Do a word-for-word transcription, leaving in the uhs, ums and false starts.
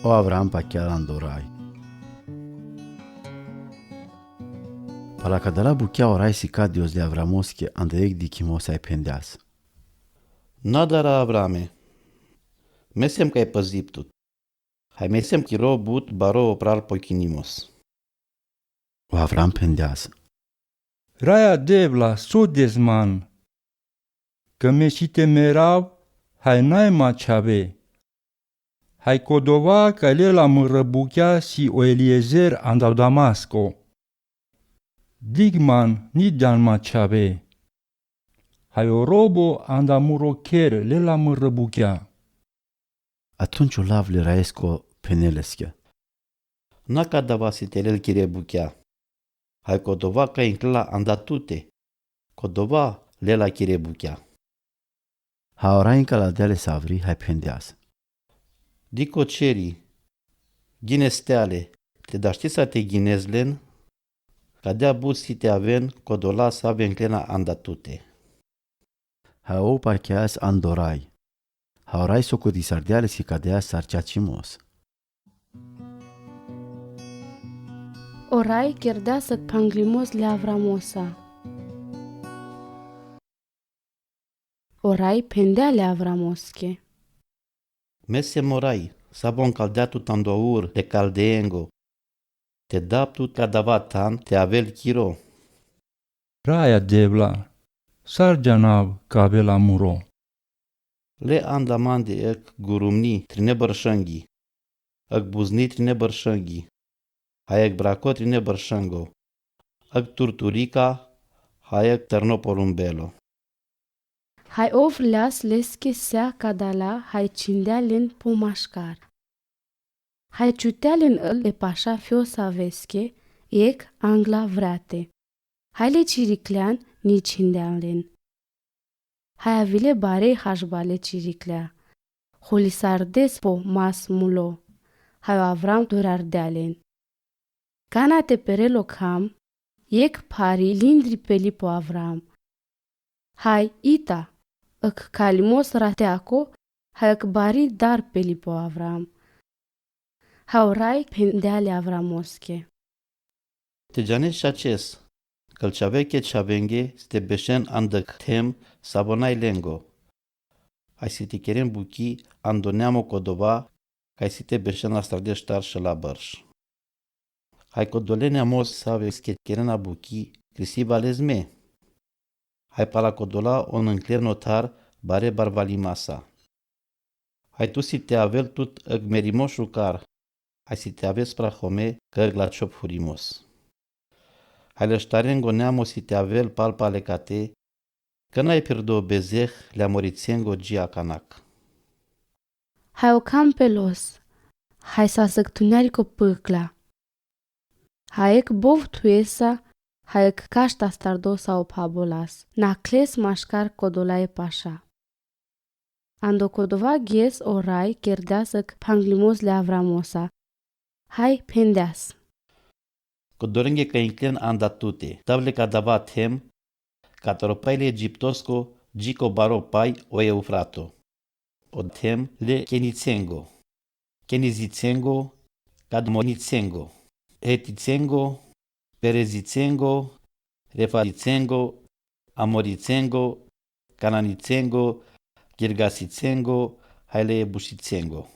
O Avram pacheal ando rai. Pala ka dela buchea, o rai si kadios le Avramoske ando jekh dikhimos, hai phendeas: Na dara, Avrame. Mesem kaj paziptut. Hai mesem chiro but baro o pral pokhinimos. O Avram phendeas: Raja Devla, sodes man, ka me si te merav, hai naj ma čhave. Hai ko dova kaj lela mrbuchea si o Eliezer anda Damasko. Dikh man, ni dan ma čhave. Hai o robo anda muro kher lela mrbuchea. Atunjka o lav le raesko phenel leske: Na kadava si te lel chire buchea. Hai ko dova kaj inklja anda tute, ko dova lela chire buchea. Hai o rai inkalaldea le savri, hai phendeas: Dikh ko čheri, ghines teale, te daštesa te ghines len, kadea but si te aven ko dola save inklena anda tute. Hai ov pacheas ando rai. Hai o rai sokotisardea leske kadea sar čačhimos. O rai kerdeas panglimos le Avramosa. O rai phendea le Avramoske: Mesem o rai, savo inkaldea tut ando Ur le Kaldeengo, te dab tut kadava than te avel chiro. Raja Devla, sar džanav ka avela muro. Le anda mande ek gurumni trine bršengi, ek buzni trine bršengi, hai ek brako trine bršengo, ek turturika, hai ek trno porumbelo. Hai ov ljas leske sea kadala, hai čhindea len po maškar. Hai čutea len el e paša Fjosaveske, ek angla vrate. Hai le čiriklean ni čhindea len. Hai avile bare hašbale čiriklea. Holisardes po mas mulo. Hai o Avram durardea len. Kana te perel o kham, ek phari lindri peli po Avram. Hai ita, ek kalimos rateako, hai ek bari dar peli po Avram. Hai o rai phendea le Avramoske: Te džanes šačes, kaj čhave ke čhavenge si te bešen ando ek them savo naj lengo. Hai si te keren bukhi ando neamo ko dova, kaj si te bešen astardeš štar šela brš. Hai ko dole neamose saveske kerena bukhi, krisiva le zme. Hai pala ko dola on inklen o thar bare barvalimasa. Hai tu si te avel tut ek merimo šukar, hai si te aves prahome kaj ek glačho phurimos. Hai le štarengo neamo si te avel palpale kate, kaj naj pirdo bezeh le Amoricengo dži akanak. Hai o kham pelos, hai sasek tunjariko pukla. Hai ek bov thuesa, hai ek kašt astardo sa o phabolas, nakhles maškar ko dola e paša. Ando ko dova ges o rai kerdeas ek phanglimos le Avramosa. Hai phendeas: Ko dorenge kaj inklen anda tute, dab le kadava them, kataro pai le Egjiptosko dži ko baro pai o Eufrato. O them le Kenicengo, Kenizicengo, Kadmonicengo, Heticengo, Perezicengo, Refalicengo, Amoricengo, Kananicengo, Girgasicengo, hai le Ebusicengo.